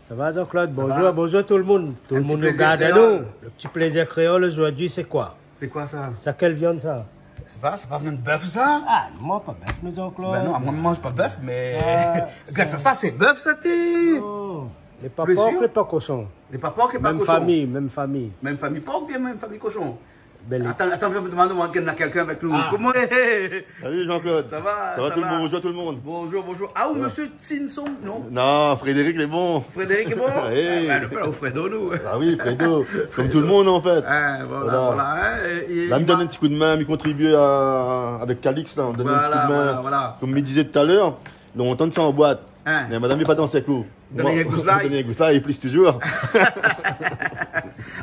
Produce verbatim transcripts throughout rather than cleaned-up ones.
Sa va, Jean-Claude ? Sa va ? Bonjour, bonjour tout le monde. Tout le monde i gard anou. In ti plézir kréol. Le ti plézir kréol zordi, sé koi ? Sé koi sa ? Sa kèl viann sa ? Sé pa, sé pa viann bèf sa ? Ah, moin pa bèf, mé Jean-Claude. Bin non, moin mi manz pa bèf, mé... Ah, gard sa, sa sé bèf sa, té. Oh, lé pa por, lé pa koshon. Lé pa por, lé pa koshon. Mèm fami, mèm fami. Mèm fami por oubien mèm fami koshon ? Bèl. Atann, atann, mi domann, domann, néna kèlkin avèk nou. Ah. Koman i lé ? Salut Jean-Claude. Sa va, sa va ? Sa va tout le monde, bonjour tout le monde. Bonjour, bonjour. Ah, ou Monsieur Tinson, non ? Non, Frédéric, lé bon. Frédéric lé bon ? Eh. Ah, bin, nou apèl aou Fredo, nou. Ah oui, Fredo. Comme tout le monde, en fait. Ah, voilà, voilà, hein, é, é la, mi done in ti kou d'min, mi kontribui a, avèk Calix, la, mi done in ti kou d'min. Voilà, voilà, voilà. Comme mi dizé talèr, lontan sa an boit. Hein. Mé madam i pa dans sé kou. Done in gous la. Done in gous la, é plis toujour.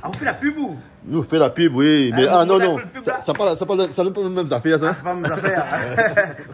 Ah, ou fé la pub, ou ? Nou fé la pub, oui, mé... Ah, non, non, sa, sa pa, sa pa, sa pa mèm zafèr, sa. Ah, sé pa mèm zafèr.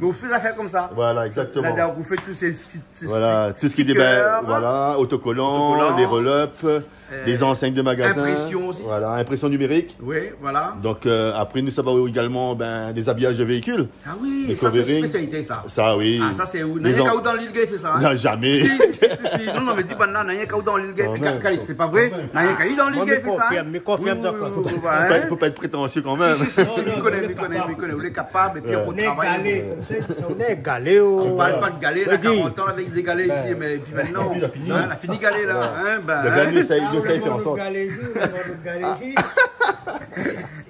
Mé ou fé zafèr konmsa. Voilà, exactement. Sétadir ou fé tout sé, sé, sé sticker, voilà, tout ce qui est, ben, voilà, autocollants, autocollants, les roll-up, euh, les enseignes de magasins, impression aussi. Voilà, impression numérique. Oui, voilà. Donc, euh, après, nous avons également, ben, des habillages de véhicules. Ah oui, sa sé in spésialité, sa. Sa, oui. Ah, sa sé ou ? Na rienk aou dan lil i fé sa, hein ? Non, jamais. Si, si, si, si, si. Non, non, mé di pa, na rienk aou dan lil i fé. Kan mèm. Calix, sé pa vré ? Kan mèm. Na rienk aou dan lil i fé sa, hein ? Moin mi konfirm, mi konfirm. Oui, oui, oui, ouais. Faut pas, faut pas être prétentieux quand même. Si, si, si, si, mi koné, mi koné, mi koné. Ou lé kapab, épi ou travay. Nou lé galé, konmsa, nou lé galé, oh. On parle pas de galé, la, karant an avèk dé galé isi, mé épi mintnan, la fini. Hein, la fini galé, la, hein, ben, hein. Donc là, nous, ça, nous, ça, on fait ensemble. Galé isi, nou va galé isi.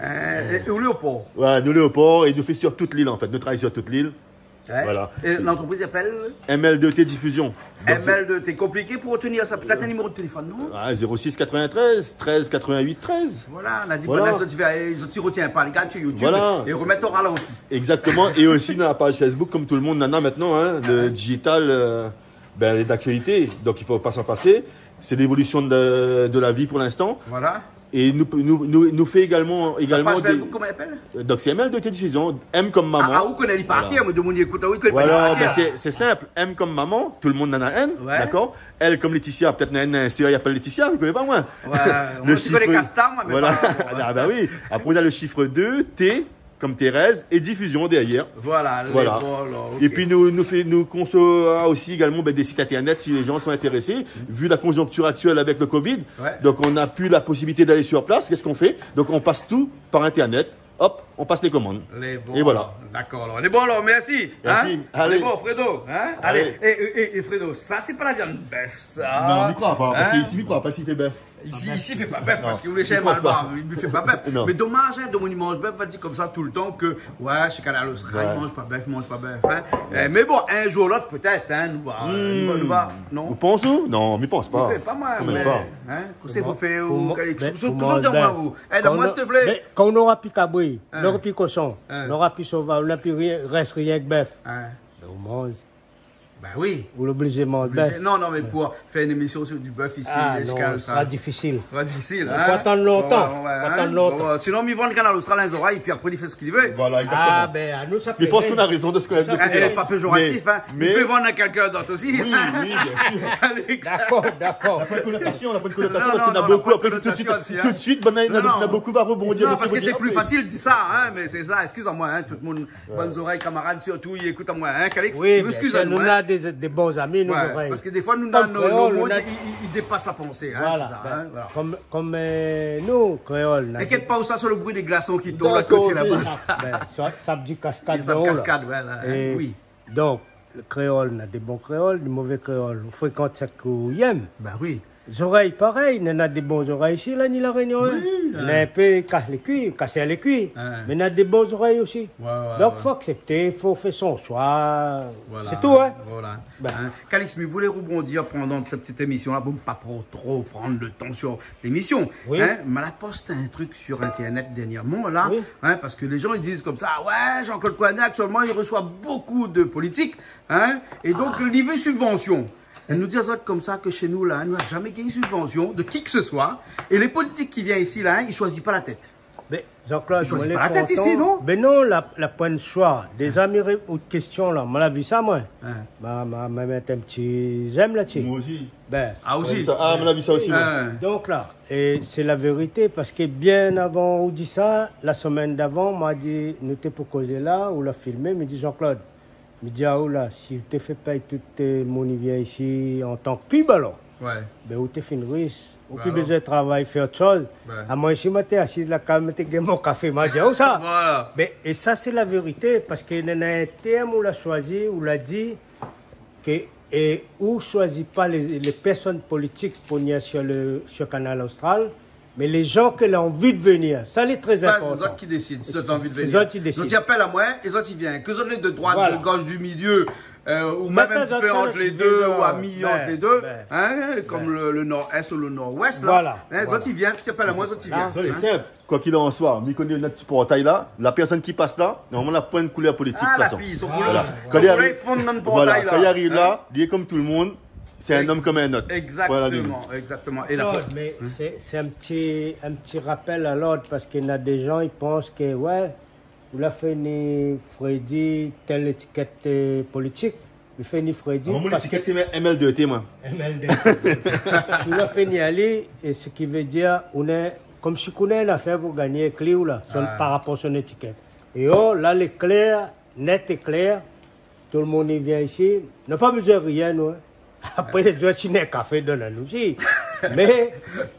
Euh, é, é ou lé o por ? Ouais, nou lé o por é nou fé sur tout lil, an fèt. Nou travay sur tout lil. Ouais. Voilà. É lantrepriz i apèl ? M L deux T Diffusion. Donc, M L deux T, konpliké pou retenir sa. Pétèt in niméro de téléfone, non ? Ah, zéro six quatre-vingt-treize treize quatre-vingt-huit treize. Voilà, nou la di, voilà. Banna, zot i fé, zot i retien pa, lé gars, sur YouTube, voilà, é remèt o ralanti. Exactement. Et aussi, dans la page Facebook, comme tout le monde nana maintenant, hein, le digital, euh, ben, est d'actualité. Donc, il faut pas s'en passer. C'est l'évolution de, de la vie pour l'instant. Voilà. É nou, nou, nou, nou fé également, également... La page Facebook, koman i apèl ? Euh, donc, c'est M L deux T Diffusion, M comme maman. Ah, ah, ou koné, li parti, hein, moin, demoun i ékout, ah oui, koné pa. Voilà, ben, c'est, c'est simple. M comme maman, tout le monde nana N, d'accord ? L comme Laetitia, pétèt nana in sèr i apèl Laetitia, mi koné pa, moin. Ouais, moin, mi koné Casta, moin, mé pa, bon, ah, bah oui. Après, on a le chiffre deux, T, comme Thérèse, et diffusion derrière. Voilà, lé bon, alors, ok. Et puis nous, nous fait, nous conçoit aussi également, ben, des sites internet si les gens sont intéressés. Vu la conjoncture actuelle avec le covid, donc on n'a plus la possibilité d'aller sur place. Qu'est-ce qu'on fait ? Donc on passe tout par internet. Hop, on passe les commandes. Lé bon. Et voilà. D'accord, alors. Lé bon, alors, merci. Merci. Hein ? Allez. Lé bon, Fredo, hein ? Allez. Allez. É, é, é, é Fredo, sa sé pa la viann bèf, sa ? Non, mi kroi pa, parske isi, mi kroi pa si i fé bèf. Isi, isi i fé pa bèf, parske ou lé shé Malbar, i fé pa bèf. Non. Mé domaz, hein, demoun i manz bèf, va di konmsa toultan ke, ouais, shé Kanal Austral, i manz pa bèf, i manz pa bèf, hein. Eh, mé bon, in zour ou lot, pétèt, hein, nou va, nou va, nou va, non ? Ou pans ou ? Non, mi pans pa. Kan mèm pa. Hein, kosa i fo fé, ou, Calix, toultan, toultan, ou. Eh, donn amoin, s'il te plaît. Kan ou nora pi kabri, nora pi koshon, nora pi shoval, nora pi rien, rès rienk bèf. Hein. Bin, ou manz. Bah oui. Ou lé oblizé manz bèf. Oblizé. Non, non, mé pou fé in émision sur du bœuf isi, ah, non, sa sra difisil. Sra difisil, hein ? Fo atann lontan. Ouais, ouais, ouais, hein ? Fo atann lontan. Bon, sinon, mi vann Kanal Austral in zorèy, épi apré, li fé sak li vé. Voilà, exactement. Ah, bin, anou, sa pé... Mi pans k'ou na rézon de se koné. Sa pé, pa péjoratif, hein. Mé, mé... I pé vann a kèlkin d'ot osi. Oui, oui, bien sûr. Calix. D'accord, d'accord. Na pa de konotasion, na pa de konotasion, parske na bonpé, apré, tout de suite, tout de suite, banna, na bonpé va rebondir dési, va dir, ah, mé... Non, non, non, parske sé pli fasil di sa, hein, mé sé sa, eskiz amoin, hein, tout le monde. Ouais. Bann zorèy kamarad, sirtou, i ékout amoin, hein, Calix ? Oui, bien sûr, nou na dé, dé bon zami, nou, zorèy. Parske défoi, nou na, kom kréol, nou na, i, i, i dépas la pansé, hein, voilà, sé sa, hein, voilà. Kom, kom, euh, nou, kréol, na... Inkièt pa, ou sa, sur le bruit des glaçons qui tombent à côté là-bas. D'accord, ok. Sa, bin, sa, sa di kaskad, sa di kaskad, voilà, hein, oui. Donk, le kréol, na dé bon kréol, dé mové kréol. Ou frékant sak ou yèm. Bah oui. Zorèy, parèy, néna dé bon zorèy isi, la, ni La Rényon, hein. Oui, hein. Néna in pé kas lé kui, kasèr lé kui. Hein. Mé néna dé bon zorèy osi. Ouais, ouais, ouais. Donk, fo aksèpté, fo fé son shoi. Voilà, sé tou, hein. Voilà. Bin. Hein. Calix, mi voulé rebondir pandan sèt ti émision-la, pou pa tro, tro pran le tan sur l'émision. Oui. Hein, ma la post in trik sur Internet dernièrman, la, hein, parske lé jan i di konmsa, « Ah ouais, Jean-Claude Coindin, aktièlman, i resoi bonpé de politik, hein, é donk, li vé sibvansion. » É nou di azot konmsa ke shé nou la, nou la zamé gingn sibvansion de ki ke se soi. É lé politik ki vien isi la, hein, i shoizi pa la tèt. Mé Jean-Claude, i shoizi pa la tèt isi, non ? Bin non, la, la poin shoi. Déza, mi ré-, out késtion la, moin la vi sa, moin. Hein. Ma, ma, ma mèt in ti j'aime la-dsi. Moin osi. Bin. Ah, osi. Ah, moin la vi sa osi, moin. Hein. Donk la, é sé la vérité, parske bien avan ou di sa, la semèn d'avan, ma di, nou té pou kozé la, ou la filmé, mi di, Jean-Claude, mi di aou la, si ou té fé pèy tout, euh, moun i vien isi an tan ke pib, alor, Ouais. Ben, ou té fine rish. Ou pi bézoin travay, fé ot shoz. Ouais. Amoin, si moin té asiz la, kan moin té gingn mon kafé, ma di aou sa. Voilà. Ben, é sa, sé la vérité, parske néna in term ou la shoizi, ou la di ke, é ou shoizi pa lé, lé pèrsone politik pou vnir sur le, sur Kanal Austral, mé lé jan ke la anvi de vnir. Sa, lé trè inportan. Sa, sé zot ki désid, si zot la anvi de vnir. Sé zot ki désid. Donk, i apèl amoin, é zot i vien. Ke zot lé de droit, de gauche, du milieu, euh, ou mèm in ti pé ant lé dé, ou a mi ant lé dé, hein, konm le, le nord-est ou le nord-ouest, la. Voilà. Hein, zot i vien, i apèl amoin, zot i vien. Sa, lé sinp. Quoi qu'il en soit, mi koné nout ti portay la, la pèrsone ki pas la, normalman, la poin koulèr politik, de tout fason. Voilà. Kan li ariv, voilà, kan li ariv la, li lé konm tout le moun, sé in om konm in ot. Voilà, li. Exactement, exactement. É la... Claude, mé sé, sé in ti, in ti rapèl a lord, parske néna dé jan i pans ke, ouais, ou la fé ni Freddy tèl étikèt, euh, politik. Li fé ni Freddy. Ah, mon étikèt, sé M L D T, moin. M L D T. Si ou la fé ni ali, é sak i vé dir, ou lé konm si ou néna in afèr pou gingn éklir la, son, par rapor son étikèt. É oh, la, lé klèr, nèt é klèr. Tout le moun i vien isi. Na pa bézoin rien, nou, hein. Apré, zot i néna kafé, donn anou osi. Mé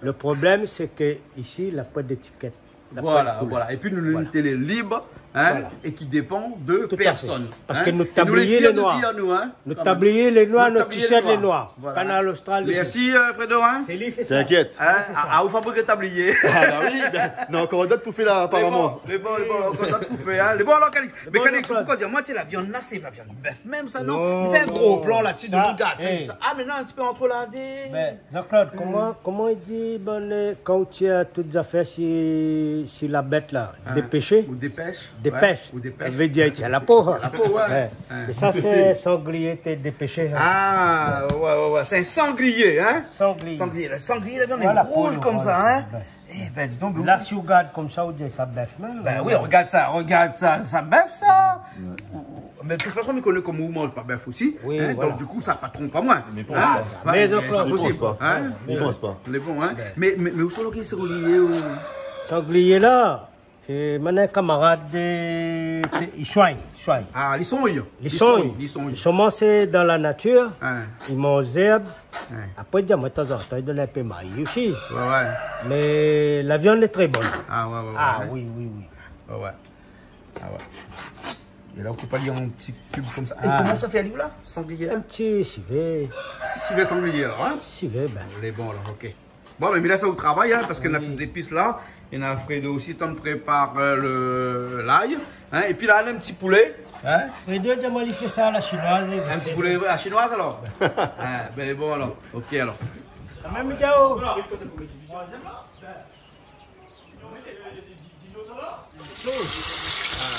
le problèm, sé ke isi, la poin d'étikèt. Voilà, voilà. Épi nou, nou lé lib, hein, é ki dépan de pèrsone. Tout à fait. Parske nou tablié lé noir. Nou tablié lé noir, nou tishèrt lé noir. Voilà. Kanal Austral isi. Mèrsi, euh, Fredo, hein. Sé li i fé sa. T'inquiète. Hein, a, a, ou fabrik tablié. Ah, bah oui, ben, néna ankor dot pou fé la, aparaman. Lé bon, lé bon, lé bon, ankor dot pou fé, hein. Lé bon, alor, Calix. Mé Calix, ou pé dir amoin, té, la viann la, sé pa viann bèf mèm sa, non ? Non, non. Fé in gro plan la dsi, de gard sa. Ah, mé non, in ti pé antro la, dé... Ben, Jean-Claude, koman, koman i di, bon, euh, kan ou tir tout zafèr si, si la bèt la, dépéshé ? Ou dépèsh. Dépèsh. Ou dépèsh. Sa i vé dir i tir la po. Tir la po, ouais. Mé sa, sé sanglié té dépéshé, hein. Ah, ouais, ouais, ouais. Sé in sanglié, hein. Sanglié. Sanglié, la, sanglié, la viann lé rouz konmsa, hein. Eh ben, dis donc, la, si ou gard konmsa, ou di sa bèf mèm. Ben oui, regard sa, regard sa, sa bèf, sa. Mé de tout fason, mi koné koman ou manz pa bèf osi, hein, donk, du kou, sa pa tronp amoin. Mé pans pa. Mé sé pa posib, hein. Mé bon, hein. Mé, mé, mé ousa lé sanglié, ou ? Sanglié la, é, mon kamarad, euh, i soign, i soign. Ah, li soign. Li soign. Li soign. Li manz dan la natir. Hein. I manz zèrb. Hein. Apré, i di amoin, tanzantan, i donn in pé mayi osi. Ouais, ouais. Mé la viann lé trè bon. Ah, ouais, ouais, ouais. Ah, oui, oui, oui. Ouais, ouais. Ah, ouais. É la, ou koup ali an ti kib konmsa. É koman sa i fé ali la, sanglié la ? In ti sivé. Ti sivé sanglié, alor, hein ? Sivé, ben. Lé bon, alor, ok. Bon, mé, mé la, sa ou travay, hein, parske néna tout zépis la. Néna Fredo osi, tann prépar, euh, le, lay, hein. Épi la, néna in ti poulé, hein. Fredo, di amoin, li fé sa a la shinoiz, li fé sa. In ti poulé a la shinoiz, alor. Ah, ben, lé bon, alor. Ok, alor. Kan mèm, Miguel. Ah,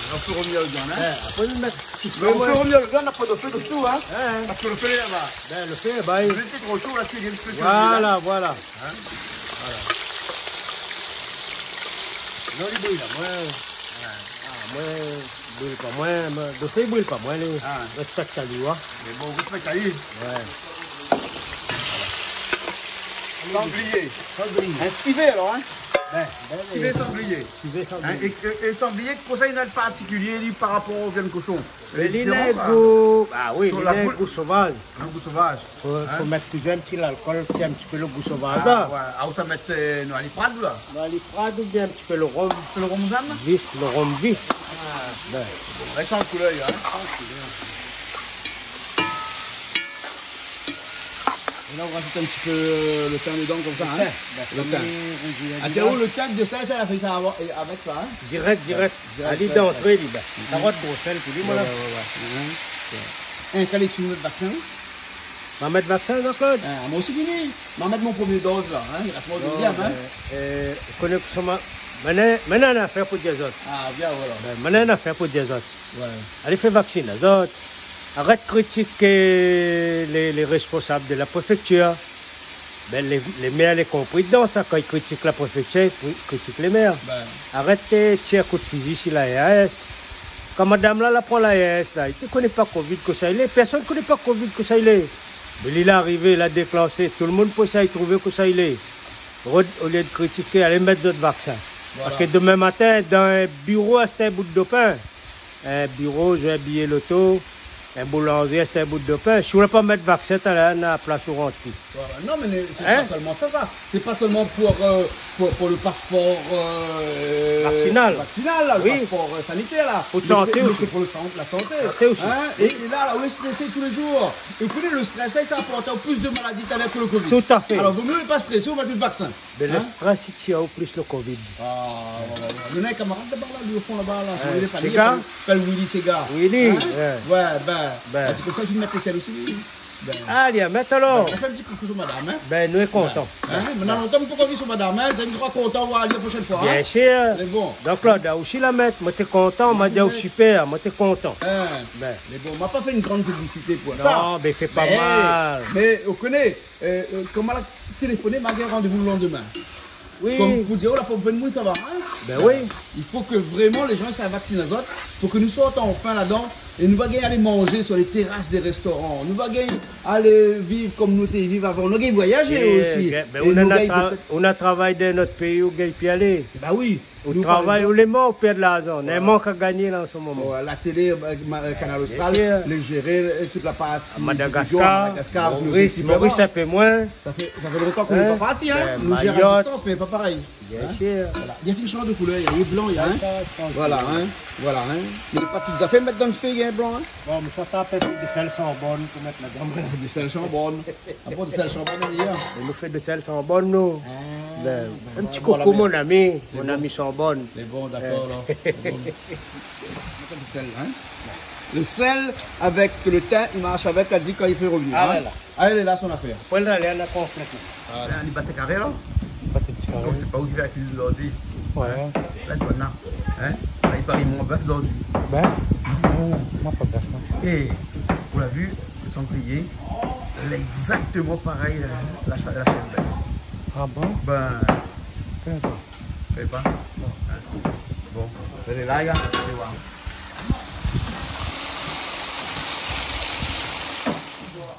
la, ou pé romir la, hein ? Ouais, apré, nou mèt ti pé, ouais. Mé ou pé romir la, na pa de fé désou, hein ? Ouais, hein. Parske le fé lé laba. Ben, le fé, ben, le fé lé tro sho, la, si li vien de fé. Voilà, voilà. Hein ? Voilà. Non, li bril la, moin. Ouais. Ah, moin, bril pa moin, moin, de fé, bril pa moin, li. Ah. Respèk ali, ouais. Mé bon, respèk ali. Ouais. Sanglié. Sanglié. In sivé, alor, hein ? Ben, ben, sivé sanglié. Sivé sanglié. Hein, é, é, é sanglié, kosa néna de partikilié, li, par rapor o viann koshon ? Lé diféran, sa. Li néna in gou, ah oui, li néna in gou sovaz. In gou sovaz. Fo, fo mèt touzour in ti lalkol, sé in ti pé le gou sovaz, la. Ah, ouais. Ah, ou sa mèt, euh, noir ali prad, la ? Noir ali prad oubien in ti pé le rom. Le rom zène ? Vif, le rom vif. Ah. Ben. Bon, rès an koulèr, hein. É la, ou rajout in ti pé, euh, le tin dedan, konmsa, hein. Le tin. Le tin. Ou, ou, ou, ah, ou, ou, le tin de sèl, sa, la fé sa avèk, avèk sa, hein. Dirèk, dirèk. Dirèk, dirèk. Ali d'antré, li, ben. Mhm. Karot, gro sèl, tout, ouais, voilà. Ouais, ouais, ouais. Mhm. Ouais. In kalé, ou mèt vaksin ? Ma mèt vaksin, Jean-Claude ? Ah, moin osi fini. Ma mèt mon promié doz, la, hein. I rès amoin le dézièm, hein. Non, mé, euh, ou koné kosa ma, moin néna, moin néna in afèr pou di azot. Ah, bien, voilà. Ben, moin néna in afèr pou di azot. Ouais. Alé fé vaksin azot. Arèt kritik, euh, lé, lé responsab de la préfektir. Ben, lé, lé mèr lé konpri dedan sa, kan i kritik la préfektir, i kri-, kritik lé mèr. Ben. Arèt, euh, tir kout fizi si la A R S. Kan madam la, la pran la A R S la, li té koné pa covid kosa i lé, pèrsone koné pa covid kosa i lé. Mé li la arivé, la déklanshé, tout le moun pou sa i trouvé kosa i lé. Rod-, olié de kritiké, alé mèt zot vaksin. Voilà. Parske domin matin, dan in biro, ashté in bout de pin. In biro, zoué in biyé loto, In boulanzri, sé in bout de pin. Si ou la pa mèt vaksin, talèr na plas ou rant pi. Voilà. Non, mé sé pa sèlman sa, sa. Sé pa sèlman pou, euh, pou, pou le paspor, euh, vaksinal. Vaksinal, la, le paspor, euh, sanitèr, la. Pou la santé osi. Mé sé pou le san-, la santé. Santé osi. Hein ? É, é la, la, ou lé strésé tou lé zour. É ou koné, le strès, la, sa i aport plis de maladi talèr ke le covid. Tout à fait. Alor, vo myé pa strésé, ou mèt le vaksin. Mé le strès i tir plis le covid. Ah, voilà, voilà. Nou na in kamarad laba la, li o fon laba la. Hein, Séga ? Li apèl Willy Séga. Willy, hein ? Ouais, ben, ben, sé konmsa li mèt le sèl osi, li. Ben. Ah, li mèt alor. Ben, fé in ti koukou son madam, hein ? Ben, nou lé kontan. Hein ? Mé na lontan nou la pa vi son madam, hein ? Zot lé kontan, nou va alé la proshèn foi, hein ? Bien sir. Mé bon. Donk la, la osi la mèt, moin té kontan, ma di aou super, moin té kontan. Hein ? Ben. Mé bon, ma pa fé in gran piblisité pou sa. Non, mé fé pa mal. Mé, mé, ou koné, euh, euh, koman la téléfoné, ma gingn randévou le landmin. Oui. Konm pou dir, oh, la pov moun, sa va, hein ? Ben oui. I fo ke vréman lé jan i sa vaksin azot, pou ke nou sort anfin ladan, é nou va gingn alé manzé sur les terrasses des restaurants, nou va gingn alé viv konm nou té viv avan, nou va gingn voyazé osi. É ben, é nou na gingn tra-, pétèt ou na travay dan nout péi, ou gingn pi alé. Ben oui. Ou travay, ou lé mor, ou pèrd larzan. Néna in mank a gagné la an se moman. Ouais, la télé, euh, ma-, euh, Kanal Austral, lé zéré, euh, tout la parti Madagaskar, Moris, Moris in pé moin. Sa fé, sa fé lontan ke nou lé pa parti, hein. Nou zèr a distans, mé pa parèy. Bien sir. Voilà. Li la fine shanj de koulèr, li lé blan, li, hein. Voilà, hein. Voilà, hein. Mé pa tout zafèr mèt dan le fé, li lé blan, hein. Bon, mé sa, sa i apèl de sèl Sanbòn pou mèt ladan. De sèl Sanbòn. Ah bon, de sèl Sanbòn, ou di, hein ? É nou fé de sèl Sanbòn, nou. Ah, ben, in ti koukou, mon ami, mon ami Sanbòn. Lé bon, dakor, alor. Lé bon. Le sèl, hein ? Le sèl avèk le tin, i marsh avèk, la di, kan i fé revenir, hein ? Ah, voilà. Alé, la, son afèr. Pran la, la, la konplèt, la. Voilà. La, li bat karé, la. Bat ti karé. Konm sé pa ou ki fé la kuizine zordi. Ouais. La, sé pa la. Hein ? La, i paré mon bèf zordi. Bèf ? Non, non, pa bèf, non. É, ou la vi, le sanglié, lé égzaktoman parèy, la, la sha-, la shèr bèf. Ah bon ? Ben, koné pa. Koné pa ? Non. Bon, lé la, gars, ou va voir.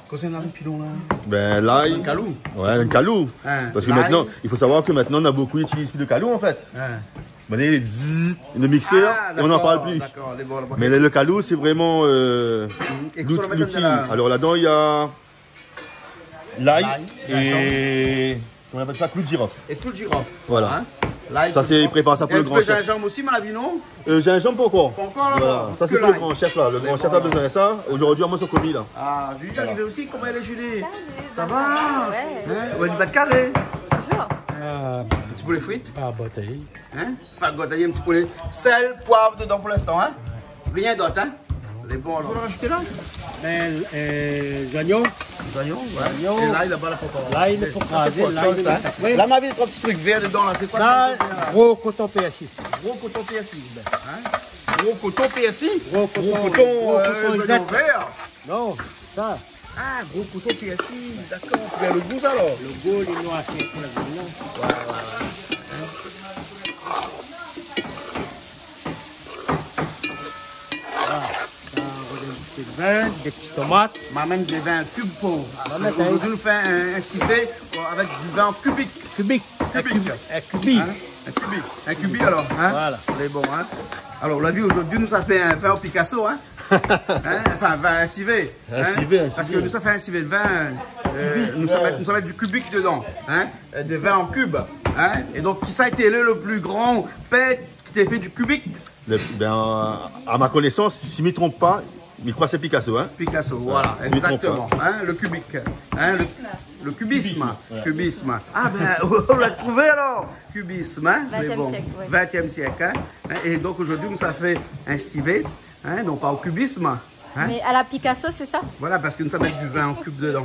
Kosa néna pilon la ? Ben, lay. In kalou. Ouais, in kalou. Hein, lay. Parce que maintenant, il faut savoir que maintenant, on a beaucoup utilisé plus de kalou, en fait. Hein. Maintenant, il est bzzz, le mixeur, et on n'en parle plus. Ah, d'accord, d'accord, les bons, les bons. Mais le, le kalou, c'est vraiment, euh, l'out-, l'outil. Mhm. Et qu'est-ce qu'on va mettre dedans ? Alors là-dedans, il y a l'ail et, comment on appelle ça, clou de girofle. Et clou de girofle. Voilà. Hein ? L'ail, clou de girofle. Ça, c'est préparé ça pour le grand chef. Et un petit peu de gingembre aussi, mon avis, non ? Euh, gingembre, pas encore. Pas encore, là, non. Voilà. Ça, c'est pour le grand chef, là. Le grand chef a besoin de ça. Aujourd'hui, moi, c'est commis, là. Ah, Julie, t'es arrivée aussi. Comment elle est, Julie ? Salut, ça va ? Ça va, ouais. Hein ? Ouais, une batte carrée. Toujours. Ah, un petit poulet frites. Ah, bah, t'as vu. Hein ? Fagoté, in ti pé sèl, poiv dedan pou linstan, hein ? Rien d'ot, hein ? Lé bon, alor. Ou la rajouté la ? Ben, euh, zoignon. Zoignon, ouais. Zoignon. É lay, laba, la, pa ankor. Lay, lé pou krazé, lay, lé pou krazé. Sa, sé ot shoz, hein. Oui. La, ma vi troi ti trik vèr dedan, la. Sé koi sa, sa ? Gro koton pèrsi. Gro koton pèrsi, ben, hein ? Gro koton pèrsi ? Gro koton, gro koton, euh, gro koton zoignon vèr. Non, sa. Ah, gro koton pèrsi, dakor. Pou fé le gou, sa, alor ? Le gou, lé noir, sé pou la viann, non ? Ouais, ouais, ouais. Voilà. Sa, in ti pé de vin, dé ti tomat. Ma mèt dé vin kib pou. Zordi nou fé in, in sivé, euh, avèk du vin an kubik. Kubik. Kubik. In kubi. In kubi. Hein ? In kubi, alor, hein ? Voilà. Lé bon, hein ? Alor, ou la vi, zordi nou sa fé in vin o Picasso, hein ? Hein ? Enfin, vin, in sivé. In sivé, in sivé. Hein ? Parce que nou sa fé in sivé de vin, euh, nou sa mèt, nou sa mèt du kubik dedan, hein ? Euh, de vin an kib, hein ? É donk, kisa la été le, le pli gran pèt ki té fé du kubik ? Le, ben, à ma connaissance, si mi tronp pa, mi kroi sé Picasso, hein ? Picasso, voilà, si mi tronp pa. Exactement, hein, le kubik, hein, le, le kubisme, kubisme, ouais. Kubisme. Ah ben, ou la trouvé alor ? Kubisme, hein ? Vingtième siècle, ouais. Mé bon, vingtième siècle, hein ? Hein, é donk zordi nou sa fé in sivé, hein, non pa o kubisme, hein ? Mais à la Picasso, c'est ça ? Voilà, parce que nou sa mèt du vin an kib dedan.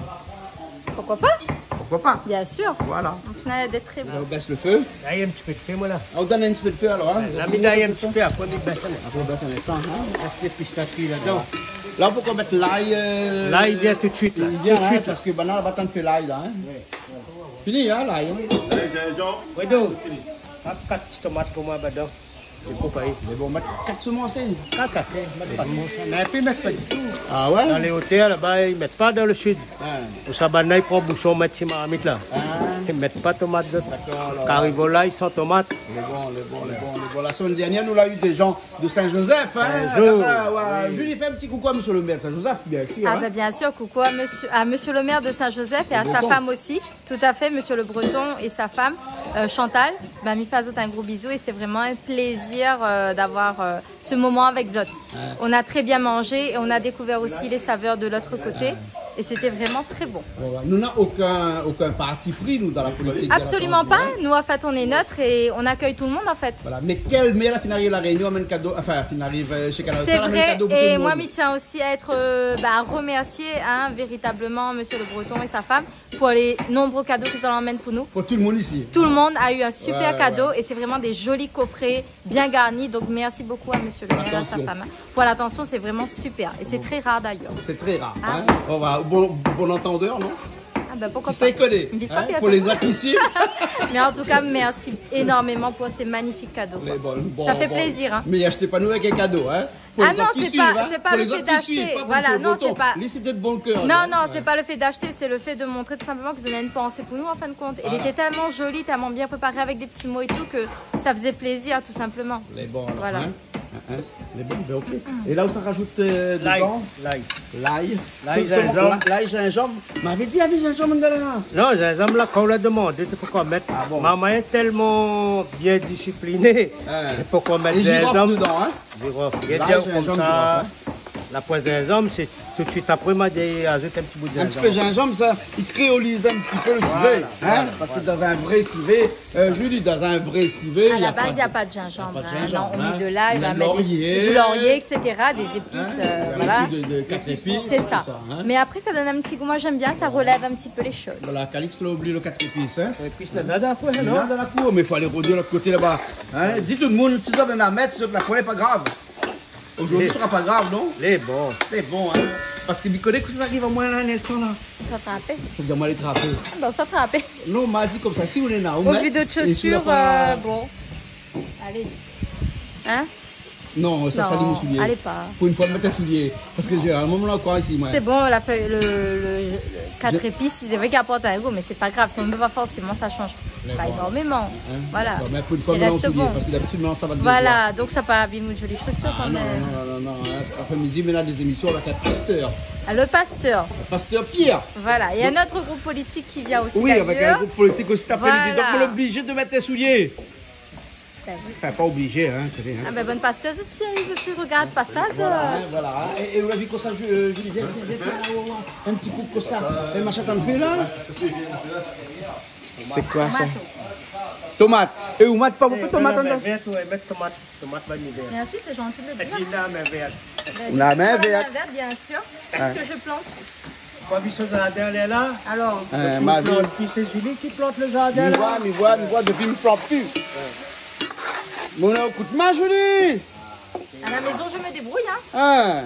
Pourquoi pas ? Pourquoi pas ? Bien sûr. Voilà. Au final, elle est très bonne. Là, on baisse le feu. La, néna in ti pé de fé, moin, la. Ah, ou donn in ti pé de fé, alor, hein ? La, mi donn in ti pé, apré, mi bès. Apré, ou bès in instan, hein ? Sa, sé pistachi ladan. Voilà. La, poukoué mèt lay, euh, lay i vien tout de suite, la. Tout de suite, hein, parce que banna la pa atann fé lay, la, hein ? Oui. Fini, hein, lay, hein ? Lay, zinzanm. Fredo, kat ti tomat pou moin, ladan. Sé pou pa i. Mé bon, mèt kat semans, in. Kat asé, mèt pa semans. Mé épi, mèt pa ditou. Ah ouais ? Dan lé otèr laba, i mèt pa dan le sid. Ah. Ousa banna i pran boushon, mèt si marmit la. Ah. I mèt pa tomat dedan. Dakor, alor. Kari volay san tomat. Lé bon, lé bon, lé bon, lé bon. La semèn dèrnièr, nou la u dé jan de Saint-Joseph, in. Saint-Joseph, laba, oué. Oui. Julie, fé in ti koukou a mésyé le mèr de Saint-Joseph, bien sûr, in. Ah, ben, bien sûr, coucou à monsieur, à monsieur le maire de Saint-Joseph et à sa femme aussi. Tout à fait, monsieur Le Breton et sa femme, euh, Chantal. Ben, mi fé azot in gro bizou et c'est vraiment un plaisir, euh, d'avoir, euh, ce moment avec zot. Ouais. On a très bien mangé et on a découvert aussi les saveurs de l'autre côté. Ouais. Et c'était vraiment très bon. Voilà. Nou na okin, okin parti pri, nou, dan la politik de la tranzisyon. Absolument pas. Nous, en fait, on est neutre et on accueille tout le monde, en fait. Voilà. Mé kèl mèr la fine ariv La Rényon, amenn kado, enfin, fine ariv, euh, chez Canal Austral, amenn kado pou tout le monde. C'est vrai. Et moi, mi tiens aussi à être, euh, bah, à remercier, hein, véritablement, monsieur Le Breton et sa femme pour les nombreux cadeaux qu'ils ont amenés pour nous. Pour tout le monde ici. Tout le monde a eu un super cadeau et c'est vraiment des jolis coffrets bien garnis. Donc merci beaucoup à monsieur le maire et à sa femme, hein, pour l'attention, c'est vraiment super. Et c'est très rare d'ailleurs. C'est très rare, hein. Bon, bah, bon, bon entendeur, non ? Ah ben, pourquoi pas ? Qui sait connaît, hein, pour les autres qui suivent. Mais en tout cas, merci énormément pour ces magnifiques cadeaux, quoi. Ça fait plaisir, hein. Mais achetez pas nous avec un cadeau, hein. Ah non, c'est pas, c'est pas le fait d'acheter. Voilà, non, c'est pas. Li, sété de bon kèr, non, non, c'est pas le fait d'acheter, c'est le fait de montrer tout simplement qu'ils ont une pensée pour nous, en fin de compte. Voilà. Il était tellement joli, tellement bien préparé avec des petits mots et tout que ça faisait plaisir, tout simplement. Voilà. Hein, hein. Lé bon, ben, OK. É la, ou sa rajout, euh, dedan ? Lay. Lay. Lay, zinzanm. Lay, zinzanm. Mé mi di, lavé zinzanm dedan la. Non, zinzanm la, kan ou la demandé, té pankor mèt. Ah bon ? Momon lé tèlman bien disipliné. Hein. Té pankor mèt zinzanm. É zirof dedan, hein ? Zirof. Lay, zinzanm, zirof, hein. La poin zinzanm, sé tout de suite apré, ma di, azout in ti bout zinzanm. In ti pé zinzanm, sa i kréoliz in ti pé le sivé, hein, voilà, parske dan in vré sivé, euh, Julie, dan in vré sivé, a la baz, na pa de zinzanm, hein. Non, on met de l'ail, on va mettre du laurier, et cetera, des épices, euh, voilà. Hein, il y a beaucoup de, de quatre épices, tout ça, hein. C'est ça. Mais après, ça donne un petit goût. Moi, j'aime bien, ça relève un petit peu les choses. Voilà, Calix la oubli le quatre épices, hein. Épis, na nada, koi, non ? Nada la kour, mé fo alé rod lot koté laba. Hein, di tout le moun, si zot néna a mèt, si zot la koné, pa grav. Zordi sra pa grav, non ? Lé bon. Lé bon, hein. Parske mi koné ke sa ariv amoin la, in instan la. Ou sa trapé. Sa di amoin alé trapé. Ah ben, ou sa trapé. Non, ma di konmsa, si ou néna, ou mèt, é si ou la pa... Au vu de chaussures, euh, bon. Allez. Hein ? Non, sa, sa di mon soulié. Non, alé pa. Pou in foi, mèt in soulié. Parske zénéralman, moin la ankor isi, moin. C'est bon, la feuille, le, le, le quatre épices, c'est vrai qu'il apporte un goût, mais c'est pas grave, si on ne veut pas forcément, ça change pas énormément. Lé bon. Hein ? Voilà. Bon, mé pou in foi, mèt in soulié, parske dabitid, sa va de... Voilà, donc sa pa abim out zoli shosir kan mèm. Ah non, non, non, non, hein. Apré midi, mi néna dé zémisyon avèk in pastèr. Ah, le pasteur. Le pasteur Pierre. Voilà, il y a un autre groupe politique qui vient aussi d'ailleurs. Oui, avèk in group politik osi cet après-midi. Voilà. Donk, nou lé oblizé de mèt in soulié. Ben oui. Enfin, pa oblizé, hein, sé vré, hein. Ah ben, bon pastèr, zot i, zot i rogard pa sa, zot. Voilà, hein, voilà, hein. É, é ou la vi konmsa, Ju-, euh, Julie, vien, vien, vien, vien, la, la, la. In ti kou konmsa. É machin, tann fé la. Sé koi sa ? Tomat. Tomat. É ou mèt pa bonpé tomat andan ? Mé vèr, ou mèt tomat. Tomat va ni vèr. Merci, c'est gentil de le dire. Ou la min vèr. Ben, je prends la main verte, bien sûr, puisque je plante. Hein. Ou la vi son zardin la, la ? Alors. Hein, ma vi. Ki sé Julie ki plant le zardin la ? Mi voi, mi voi, mi voi, dopi mi plant pi. Mé ou néna kout min, Julie ? À la maison, je me débrouille, hein. Hein.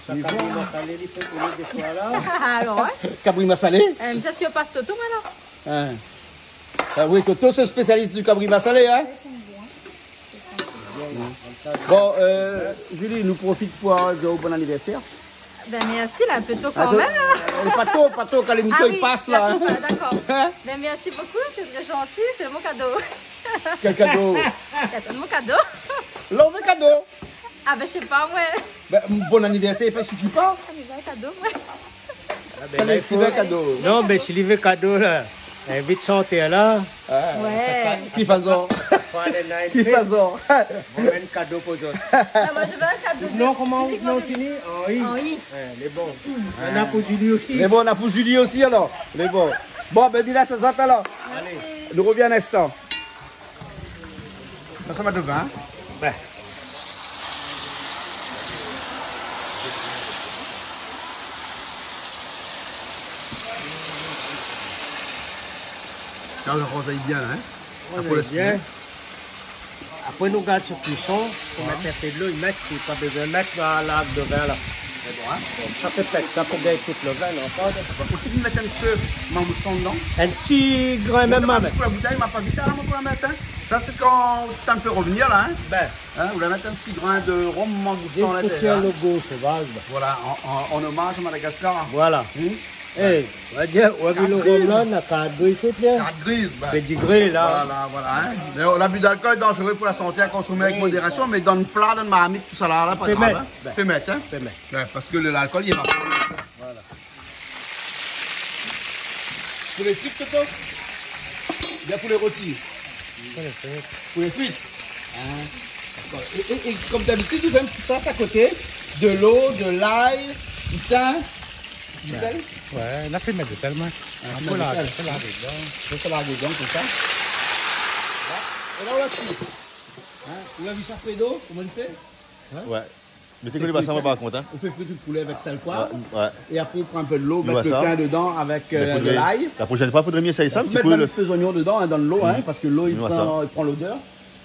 Sa kabri masalé, li fé pou li dé foi la. Alors, hein. Kabri masalé ? Euh, mé sa, sé pa Toto, moin la. Hein. Ah oui, Toto, sé spésialis du kabri masalé, hein. Bon, euh, Julie, nou profit pou, euh, di aou bon anivèrsèr. Ben, merci, la, in pé to kan mèm, hein. Euh, pa to, pa to, kan lémisyon i pas la, hein. Ah oui, dakor. Hein ? Ben, merci beaucoup, c'est très gentil, c'est mon cadeau. Kèl kado ? Attends, mon cadeau. La, ou vé kado ? Ah ben, je sais pas, moin. Ben, bon anivèrsèr, i sifi pa ? Ah, mé ben, kado, moin. Ah ben, la, i fo in kado. Non, ben, si li vé kado la, invit shantèr la. Ah. Ouais. Ki fazon ? Sa fo alé la, ki fazon ? Bon, mèm kado pou zot. Ah, moi, je veux un cadeau de... Non, koman ou, non, fini ? Henri. Henri. Hein, lé bon. Néna pou Julie osi. Lé bon, néna pou Julie osi, alor. Lé bon. Bon, ben, Bila, sa zot, alor. Allez. Nou rovien in instan. Sa, sa va de vin, hein ? Ben. La, ou aroz bien, hein ? Aroz bien. Apré, nou gard son kuison, pou mèt in pé dolo, i mèt, si pa bezoin mèt, la, la, de vin, la. Sé bon, hein ? Bon, sa fé pèt, sa fé gingn tout le vin, non, pa de... Ou pé mèt in ti pé marmoushton dedan ? In ti grin mèm, ma mèt. Pou la boutèy, ma pa vi la, moin, pou la mèt, hein ? Sa sé kan ou tann fé revenir la, in ? Bin. In, ou la mèt in ti grin de rom, mangoustan, zis pou tir lo gou sovaz la. Voilà, an, an, an omaz a Madagascar. Voilà. Hmm ? É, ou va dir, ou la vi lo rom la, na kart griz tout la. Kart griz, bin. Pédigré la. Voilà, voilà, in. Mé, euh, l'abus d'alcool est dangereux pour la santé, à consommer avec modération, mé dan pla, dan marmit, tout sa la, la, pa grav, in. Pé mèt, in. Pé mèt. Ouais, parce que le, l'alcool, il évapore. Voilà. Pou lé frit, Toto ? Oubien pou lé roti ? Pou lé frit. Pou lé frit. In, dakor. É, é, é kom d'abitid, ou fé in ti sos a koté, de lo, de lay, du tin, du sèl. Ouais, la fé mèt du sèl, moin. In pé la, in pé la dedan. Fé sa la dedan, konmsa. Voilà. É la, ou la kui. In, ou la vi sa, Fredo, koman i fé ? In ? Ouais. Mèt lo poulé, ba sa, moin, par kont, in. Ou fé frir lo poulé avèk sèl, poi. Ouais, ouais. É apré, ou pran in pé de lo, mèt lo tin dedan avèk, euh, de lay. La proshèn foi, fodré mi éséy sa, in ti pé. Apré, mèt lo fé zoignon dedan, in, dan lo, in, parske lo, i pran, i pran lodèr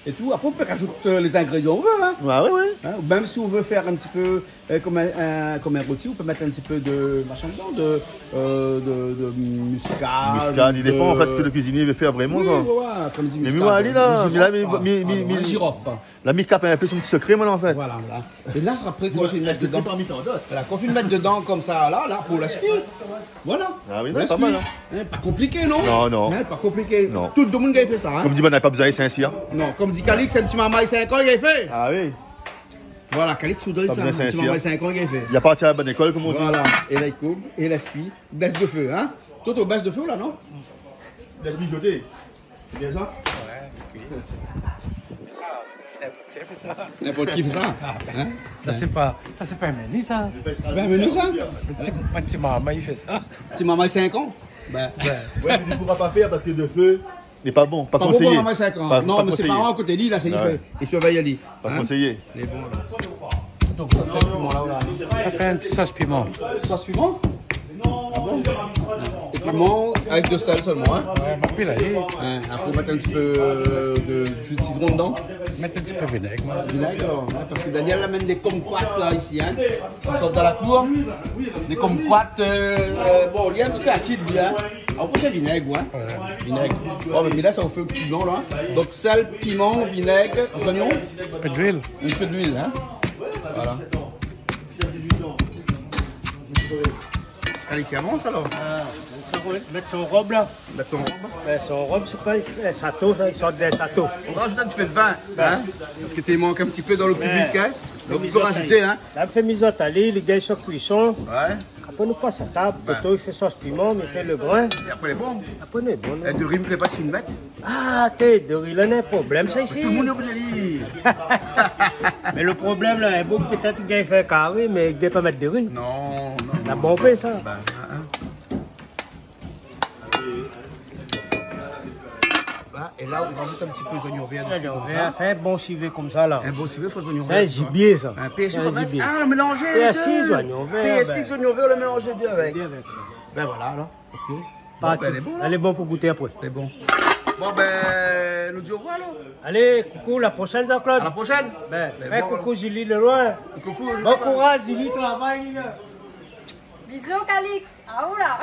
é tout. Apré, ou pé razout, euh, lé zingrédian ou vé, in. Ouais, ouais, ouais. In, ou mèm si ou vé fé in ti pé, euh, kom in, in, kom in roti, ou pé mèt in ti pé de machin dedan, de, euh, de, de muscade, i dépan, an fèt, sak lo kuizinié i vé fé vréman, koi. Oui, voilà, kom i di, muscade, jirof, in. Voilà, jirof, in. La mi kap in pé son ti sekré, moin, an fèt. Voilà, voilà. É la, apré, kan ou fine mèt dedan, voilà, kan ou fine mèt dedan konmsa, la, la, pou lès kui. Voilà. Ah oui, non, pa mal, in. In, pa konpliké, non ? Non, non. In, pa konpliké. Non. Tout domoun i gingn fé sa, in. Kom di, bin, na pa bezoin sèt an, in. Non, kom di Calix, in ti marmay sink an i gingn fé. Ah oui. Voilà, Calix, ou donn sa, in ti marmay sèt an i gingn fé. Pa bezoin sèt an. Li la parti a la bone lékol, kom i di. Voilà. É la, i koup, é lès kui, bès de fé, in. Toto, bès de fé la, non ? Lès mizoté. Sé bien sa ? Ouais, ok. Ah, n'importe qui fait ça. N'importe qui fait ça. In ? Sa, sé pa, sa, sé pa in meni, sa. Sé pa in meni, sa ? In ti, in ti marmay i fé sa. Ti marmay sink an ? Bin. Ouais, mé i poura pa fé parske de fé lé pa bon, pa konséyé. Pa bon pou marmay sink an. Non, mé sé paran a koté li, la, sé li fé. Ah ouais. I survèy ali. Pa konséyé. Lé bon, la. Donk, sa fé piman la, ou la ? Sa fé in ti sos piman. Sos piman ? Ah bon ? É piman avèk de sèl sèlman, in ? Ouais, ma pil la, oui. In, apré, ou mèt in ti pé, euh, de ji de sitron dedan. Mèt in ti pé vinèg, moin. Vinèg, alor, in, parske Daniel la amenn dé kumquat la, isi, in. I sort dan la kour. Dé kumquat, euh, euh, bon, li lé in ti pé asid, li, in. Apré, sé vinèg, ouais. Ouais. Vinèg. Bon, mé la, sa ou fé lo ti blan, la. Donk, sèl, piman, vinèg, zoignon. In ti pé d'luil. In ti pé d'luil, in. Voilà. Alé, sé bon, sa, la. Ah, sa, ouais, mèt son rob, la. Mèt son rob. Mé son rob, sé pa, é, sato, sa, i sort dé sato. Ou razout in ti pé de vin, in, parske i mank in ti pé dan lo piblik, in. Donk, ou pé razouté, in. La, fé mizot ali, li gingn son kuison. Ouais. Apré, nou pas a tab. Toto i fé sos piman, mi fé lo grin. É apré, lé bon. Apré, lé bon. É dori, mi fé pa si nou mèt. Ah, té, dori la, na in problèm, sa, isi. Tout domoun i oubli ali. Mé lo problèm, la, in boug, pétèt, i gingn fé kari, mé i gingn pa mèt dori. Non, non, non. La bonpé, sa. Bin, in. Voilà, é la, ou razout in ti pé zoignon vèr desi, konmsa. Zoignon vèr, sé in bon sivé konmsa, la. In bon sivé, fo zoignon vèr, koi. Sé in zibié, sa. In pé si, pa mèt. Ah, mélanzé lé dé. Pèrsi, zoignon vèr, pèrsi, bin, zoignon vèr, ou mélanz lé dé avèk. Lé dé avèk. Bin voilà, alor. Ok. Bon, bin, lé bon, la. Lé bon pou gouté apré. Lé bon. Bon, bin, nou di orvoir, alor. Alé, koukou, la proshèn, Jean-Claude. A la proshèn. Bin, fé koukou Zili de loin. Koukou. Bon kouraz, Zili, travay, la. Bizou, Calix. Ah, oula.